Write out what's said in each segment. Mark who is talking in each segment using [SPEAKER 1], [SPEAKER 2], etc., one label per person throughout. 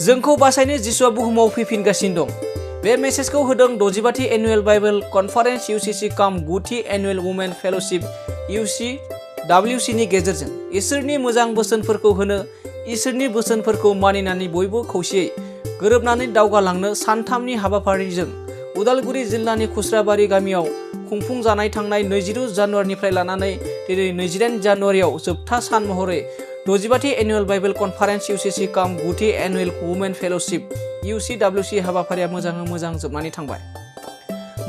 [SPEAKER 1] जोंखौ बासायनो जिसुआ बुहुमाव फैफिनगासिनो दं। बे मेसेजखौ होदों 65थि annual Bible conference UCC cum 9थि एनुवेल वुमेन फेल'शिप UCWC नि गेजेरजों इसोरनि मोजां बोसोनफोरखौ होनो, इसोरनि बोसोनफोरखौ मानिनानै बयबो खौसेयै गोरोबनानै दावगालांनो सानथामनि हाबाफारिजों उदालगुरि जिल्लानि खुस्राबारि गामियाव खुंफुंजानाय थांनाय 22 जानुवारिनिफ्राय लानानै दिनै 28 जानुवारियाव जोबथा सान महरै 65थि annual Bible conference UCC cum 9थि एनुवेल वुमेन फेल'शिप UCWC हाबाफारिया मोजाङै मोजां जोबनानै थांबाय।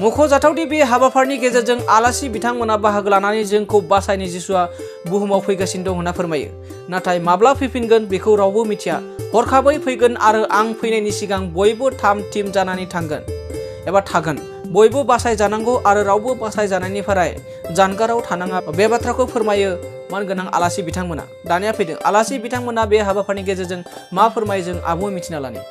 [SPEAKER 1] मख'जाथावदि बे हाबाफारिनि गेजेरजों आलासि बिथांमोना बाहागो लानानै जोंखौ बासायनो जिसुआ बुहुमाव फैगासिनो दं होनना फोरमायो। नाथाय माब्ला फैफिनगोन बेखौ रावबो मिथिया। हरखाबै फैगोन आरो आं फैनायनि सिगां बयबो थाम थिम जानानै थागोन। बयबो बासाय जानांगौ आरो रावबो बासाय जानायनिफ्राय जानगाराव थानाङा। बे बाथ्राखौ फोरमायो मानगोनां आलासि बिथांमोना। दानिया फैदों आलासि बिथांमोना बे हाबाफारिनि गेजेरजों मा फोरमायो जों आबुङै मिथिना लानि।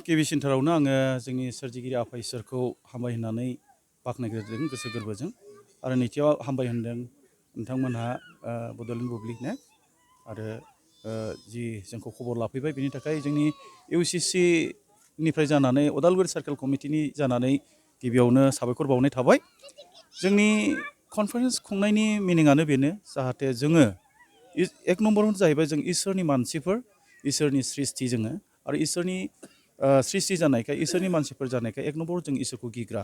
[SPEAKER 2] गिबिसिनथारावनो आङो जोंनि सोरजिगिरि आफा इसोरखौ हामबाय होननानै बाख्नायग्रोदों गोसो गोरबोजों। आरो नैथियाव हामबाय होनदों नोंथांमोनहा बड'लेण्ड बुब्लिनो आरो जि जोंखौ खबर लाफैबाय बेनि थाखाय जोंनि UCC निफ्राय जानानै उदालगुरि सार्केल कमिटिनि जानानै गिबियावनो साबायखर बावनाय थाबाय। जोंनि कनफारेन्स खुंनायनि मिनिङानो बेनो जाहाथे जोङो एक नम्बरावनो जाहैबाय जों इसोरनि मानसिफोर, इसोरनि सृष्टि जोङो आरो इसोरनि सृष्टि जानायखाय इसोरनि मानसिफोर जानायखाय एक नम्बराव जों इसोरखौ गिग्रा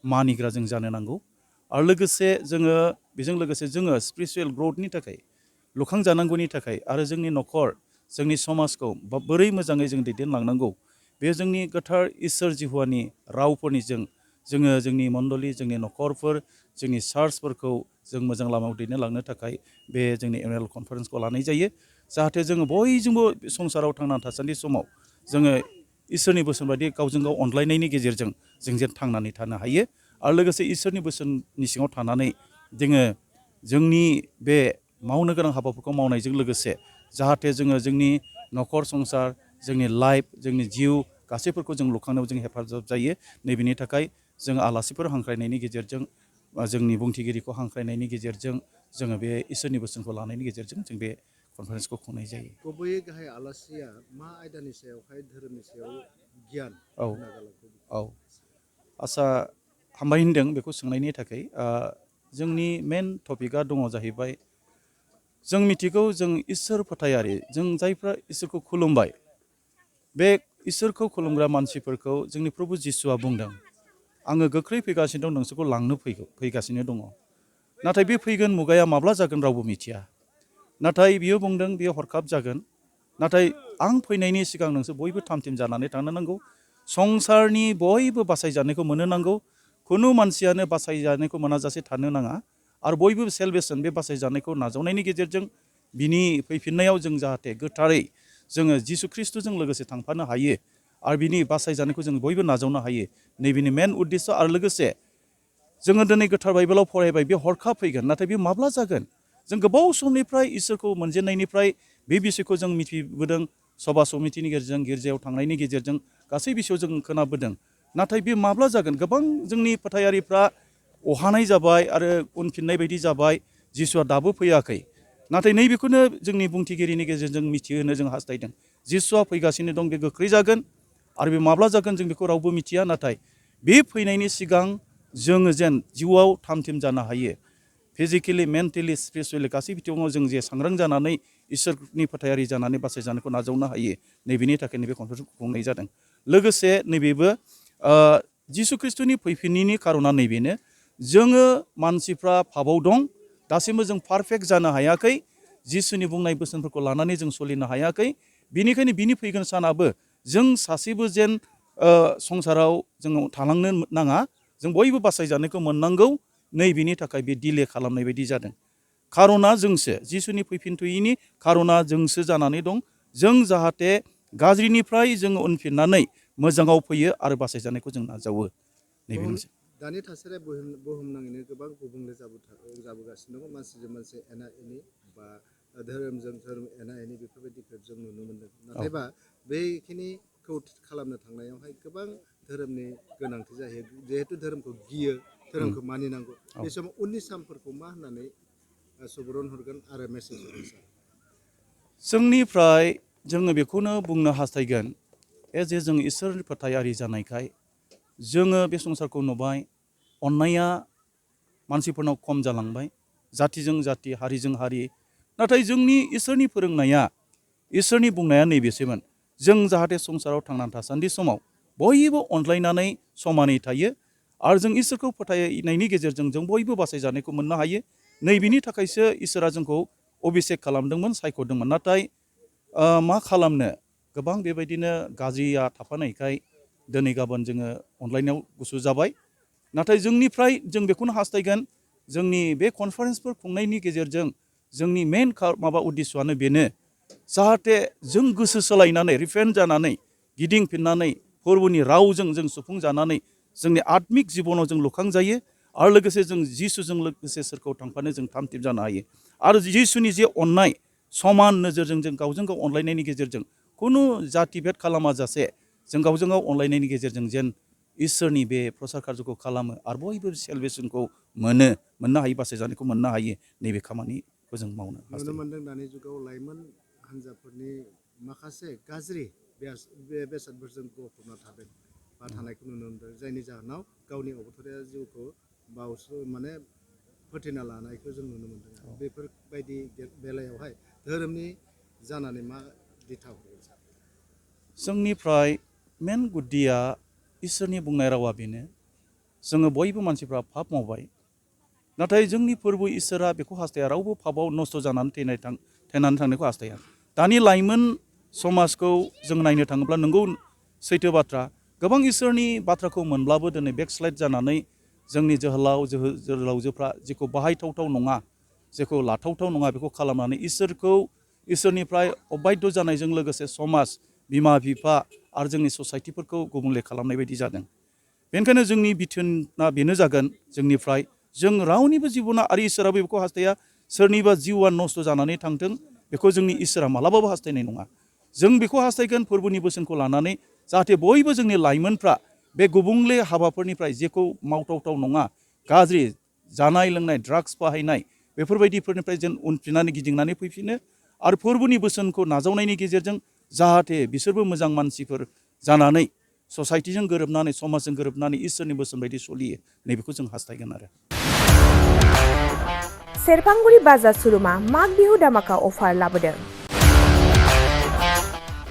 [SPEAKER 2] मानिग्रा जों जानो नांगौ। आरो लोगोसे जोङो बेजों लोगोसे जोङो स्पिरिचुवेल ग्रथनि थाखाय लुखांजानांगौनि थाखाय आरो जोंनि न'खर जोंनि समाजखौ बोरै मोजाङै जों दैदेनलांनांगौ बे जोंनि गोथार इसोर जिहुवानि रावफोरनिजों जोङो जोंनि मण्डलि जोंनि न'खरफोर जोंनि चार्चफोरखौ जों मोजां लामायाव दैदेनलांनो थाखाय बे जोंनि एनुवेल कनफारेन्सखौ लानाय जायो। जाहाथे जोङो बयजोंबो संसाराव थांना थासान्दि समाव जोङो इसोरनि बोसोन बायदि गावजों गाव अनलायनायनि गेजेरजों जों जेन थांनानै थानो हायो। आरो लोगोसे इसोरनि बोसोननि सिङाव थानानै जोङो जोंनि बे मावनो गोनां हाबाफोरखौ मावनायजों लोगोसे जाहाथे जोङो जोंनि न'खर संसार जोंनि लाइफ जोंनि जिउ गासैफोरखौ जों लुखांनायाव जों हेफाजाब जायो। नैबेनि थाखाय जों आलासिफोर हांख्रायनायनि गेजेरजों जोंनि बुंथिगिरिखौ हांख्रायनायनि गेजेरजों जोङो बे इसोरनि बोसोनखौ लानायनि गेजेरजों जों बे कनफारेन्सखौ खुंनाय जायो।
[SPEAKER 3] गुबैयै गाहाय आलासिया मा आयदानि सायावहाय धोरोमनि सायाव गियान होना गालांखो?
[SPEAKER 2] आसा हामबाय होनदों बेखौ सोंनायनि थाखाय। जोंनि मेन टपिकआ दङ जाहैबाय जों मिथिगौ जों इसोर फोथायारि जों जायफ्रा इसोरखौ खुलुमबाय बे इसोरखौ खुलुमग्रा मानसिफोरखौ जोंनि प्रभु जिसुआ बुंदों आङो गोख्रै फैगासिनो दं नोंसोरखौ लांनो फैगासिनो दङ। नाथाय बे फैगोन मुगाया माब्ला जागोन रावबो मिथिया। नाथाय बियो बुंदों बियो हरखाब जागोन। नाथाय आं फैनायनि सिगां नोंसोर बयबो थामथिम जानानै थानो नांगौ। संसारनि बयबो बासायजानायखौ मोननो नांगौ। खुनु मानसियानो बासायजानायखौ मोनाजासे थानो नाङा। आरो बयबो सेलभेसन बे बासायजानायखौ नाजावनायनि गेजेरजों बिनि फैफिननायाव जों जाहाथे गोथारै जोङो जिसु ख्रिस्ट'जों लोगोसे थांफानो हायो आरो बिनि बासायजानायखौ जों बयबो नाजावनो हायो। नैबेनि मेन उद्देश्य आरो लोगोसे जोङो दिनै गोथार बाइबेलाव फरायबाय बे हरखाब फैगोन। नाथाय बे माब्ला जागोन? जों गोबाव समनिफ्राय इसोरखौ मोनजेननायनिफ्राय बे बिषयखौ जों मिथिबोदों। सभा समितिनि गेजेरजों गिर्जायाव थांनायनि गेजेरजों गासै बिषयआव जों खोनाबोदों। नाथाय बे माब्ला जागोन? गोबां जोंनि फोथायारिफ्रा अहानाय जाबाय आरो उनफिननाय बायदि जाबाय। जिसुआ दाबो फैयाखै। नाथाय नैबेखौनो जोंनि बुंथिगिरिनि गेजेरजों मिथिहोनो जों हास्थायदों। जिसुआ फैगासिनो दं बे गोख्रै जागोन आरो बे माब्ला जागोन जों बेखौ रावबो मिथिया। नाथाय बे फैनायनि सिगां जोङो जेन जिउआव थामथिम जानो हायो। फिजिकेलि मेन्टेलि स्पिरिचुवेलि गासै बिथिङाव जों जे सांग्रां जानानै इसोरनि फोथायारि जानानै बासायजानायखौ नाजावनो हायो। नैबेनि थाखाय नैबे कनफारेन्सखौ खुंनाय जादों। लोगोसे नैबेबो जिसु ख्रिस्ट'नि फैफिननायनि खार'ना नैबेनो जोङो मानसिफ्रा पापाव दं। दासिमबो जों पारफेक्ट जानो हायाखै। जिसुनि बुंनाय बोसोनफोरखौ लानानै जों सोलिनो हायाखै। बेनिखायनो बिनि फैगोन सानाबो जों सासेबो जेन संसाराव जों थालांनो नाङा। जों बयबो बासायजानायखौ मोननांगौ। नैबेनि थाखाय बे डिले खालामनाय बायदि जादों। खार'ना जोंसो जिसुनि फैफिनथ'यैनि खार'ना जोंसो जानानै दं। जों जाहाथे गाज्रिनिफ्राय जों उनफिननानै मोजाङाव फैयो आरो बासायजानायखौ जों नाजावो। नैबेनोसै।
[SPEAKER 3] दानि थासारिया बुहुमनाङैनो गोबां गुबुंले जाबोगासिनो दङ। मानसिजों मानसि एना एनि बा धोरोमजों धोरोम एना एनि बेफोरबायदिखौ जों नुनो मोन्दों। नाथायबा बेखिनिखौ खालामनो थांनायावहाय गोबां धोरोमनि गोनांथि जायो। जिहेथु धोरोमखौ गियो, धोरोमखौ मानिनांगौ। बे समाव उननि सानफोरखौ मा होननानै सुबुरुन हरगोन आरो मेसेज हरगोन सार?
[SPEAKER 2] जोंनिफ्राय जोङो बेखौनो बुंनो हास्थायगोन जे जों इसोर फोथायारि जानायखाय जोङो बे संसारखौ नुबाय अननाया मानसिफोरनाव खम जालांबाय जातिजों जाति हारिजों हारि नाथाय जोंनि इसोरनि फोरोंनाया इसोरनि बुंनाया नैबेसोमोन जों जाहाथे संसाराव थांनानै थासान्दि समाव बयबो अनलायनानै समानै थायो आरो जों इसोरखौ फोथायनायनि गेजेरजों जों बयबो बासायजानायखौ मोननो हायो नैबेनि थाखायसो इसोरा जोंखौ अभिषेक खालामदोंमोन सायख'दोंमोन नाथाय मा खालामनो गोबां बेबायदिनो गाज्रिया थाफानायखाय दिनै गाबोन जोङो अनलायनायाव गुसु जाबाय नाथाय जोंनिफ्राय जों बेखौनो हास्थायगोन जोंनि बे कनफारेन्सफोर खुंनायनि गेजेरजों जोंनि मेन उद्देश्यआनो बेनो जाहाथे जों गोसो सोलायनानै रिफेन्ड जानानै गिदिंफिननानै फोरबोनि रावजों जों सुफुंजानानै जोंनि आत्मिक जिबनाव जों लुखांजायो आरो लोगोसे जों जिसुजों लोगोसे सोरखौ थांफानो जों थामथिम जानो हायो आरो जिसुनि जे अननाय समान नोजोरजों जों गावजों गाव अनलायनायनि गेजेरजों खुनु जाति भेद खालामा जासे जों गावजों गाव अनलायनायनि गेजेरजों जेन इसोरनि बे प्रसार कार्जखौ खालामो आरो बयबो सेलभेसनखौ मोननो हायो बासायजानायखौ मोननो हायो नैबे खामानिखौ जों मावनो
[SPEAKER 3] नुनो मोनदों दानि जुगाव लाइमोन हान्जाफोरनि माखासे गाज्रि बेसादफोरजों गफबना थादों बा थानायखौ नुनो मोनदों जायनि जाहोनाव गावनि अबथारिया जिउखौ फोथैना लानायखौ जों नुनो मोनदों बेफोरबायदि बेलायावहाय धोरोमनि जानानै मा दिथा होगोन
[SPEAKER 2] जोंनिफ्राय मेन गुदिया इसोरनि बुंनाय रावा बेनो जोङो बयबो मानसिफ्रा पाप मावबाय नाथाय जोंनि फोरबो इसोरा बेखौ हास्थाया रावबो पापाव नस्थ' जानानै थैनानै थांनायखौ हास्थाया दानि लाइमोन समाजखौ जों नायनो थाङोब्ला नंगौ सैथो बाथ्रा गोबां इसोरनि बाथ्राखौ मोनब्लाबो दिनै बेकस्लाइड जानानै जोंनि जोहोलावजोफ्रा जेखौ बाहायथावथाव नङा जेखौ लाथावथाव नङा बेखौ खालामनानै इसोरनिफ्राय अबाध्य जानायजों लोगोसे समाज बिमा बिफा आरो जोंनि ससाइटिफोरखौ गुबुंले खालामनाय बायदि जादों बेनिखायनो जोंनि बिथोना बेनो जागोन जोंनिफ्राय जों रावनिबो जिबना आरो इसोराबो बेखौ हास्थाया सोरनिबा जिउआ नस्थ' जानानै थांथों बेखौ जोंनि इसोरा मालाबाबो हास्थायनाय नङा जों बेखौ हास्थायगोन फोरबोनि बोसोनखौ लानानै जाहाथे बयबो जोंनि लाइमोनफ्रा बे गुबुंले हाबाफोरनिफ्राय जेखौ मावथावथाव नङा गाज्रि जानाय लोंनाय ड्राग्स बाहायनाय बेफोरबायदिफोरनिफ्राय जों उनफिननानै गिदिंनानै फैफिनो आरो फोरबोनि बोसोनखौ नाजावनायनि गेजेरजों जाहाथे बिसोरबो मोजां मानसिफोर जानानै ससाइटिजों गोरोबनानै समाजजों गोरोबनानै इसोरनि बोसोन बायदि सोलियो नैबेखौ जों हास्थायगोन आरो
[SPEAKER 4] सेरफांगुरि बाजार सुरुमा माग बिहु दामाका अफार लाबोदों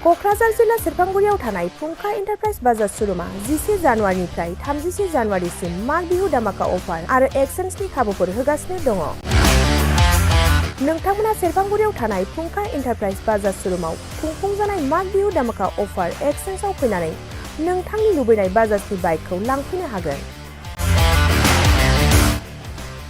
[SPEAKER 4] क'क्राझार जिल्ला सेरफांगुरियाव थानाय फुंखा एन्टारप्राइज बाजार सुरुमा 10 जानुवारिनिफ्राय 31 जानुवारिसिम माग बिहु दामाका अफार आरो एक्सचेन्जनि खाबुफोर होगासिनो दङ नोंथांमोना सेरफांगुरियाव थानाय फुंखा एन्टारप्राइज बाजार सुरुमाव खुंफुंजानाय माग बिहु दामाका अफार एक्सचेन्जआव फैनानै नोंथांनि लुबैनाय बाजाजनि बाइकखौ लांफैनो हागोन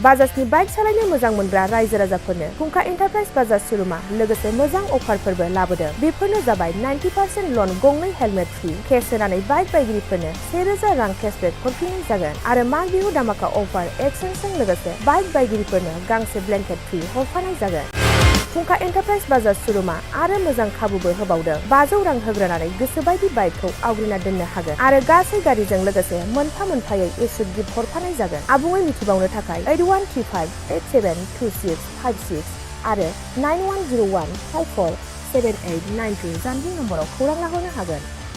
[SPEAKER 4] बाजाजनि बाइक सालायनो मोजां मोनग्रा रायजो राजाफोरनो फुंखा एन्टारप्राइज बाजार सुरुमा लोगोसे मोजां अफारफोरबो लाबोदों बेफोरनो जाबाय 90% लन गंनै हेलमेट फ्रि केस होनानै बाइक बायगिरिफोरनो 1000 रां केसबेक हरफिननाय जागोन आरो माग बिहु दामाका अफार एक्सचेन्जजों लोगोसे बाइक बायगिरिफोरनो गांसे ब्लेंकेट फ्रि हरफानाय जागोन फुंखा एन्टारप्राइज बाजार सुरुमा आरो मोजां खाबुबो होबावदों 500 रां होग्रोनानै गोसोबायदि बाइकखौ आवग्रिना दोननो हागोन आरो गासै गारिजों लोगोसे मोनफा मोनफायै इस्यु गिफ्ट हरफानाय जागोन आबुङै मिथिबावनो थाखाय 8135872656 आरो 9101547892 जानबुं नम्बराव खौरां लाहरनो हागोन